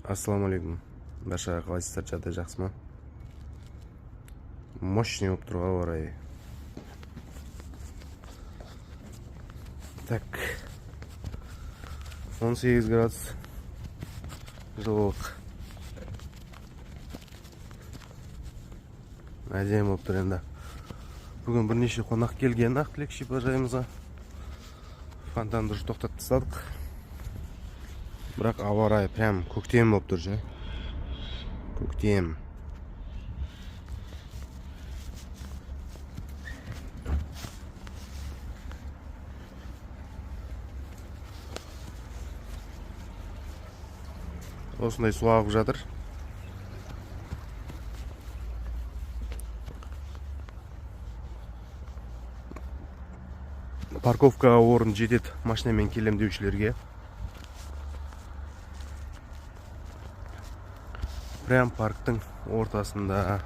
Ассалаумағалейкум баршаға, қалайсыздар, жағдай жақсы ма? Мощный болып тұр ғой ауа райы. Так, 18 градус жылылық, әдемі болып тұр. Енді бүгін бірнеше қонақ келген Ақтілек шипажайымызға. Фонтанды уже тоқтатып тастадық, бірақ ауа райы прям көктем болып тұр ше, көктем. Осындай су ағып жатыр. Парковкаға орын жетеді машинамен келем деушілерге. Прям парктың ортасында.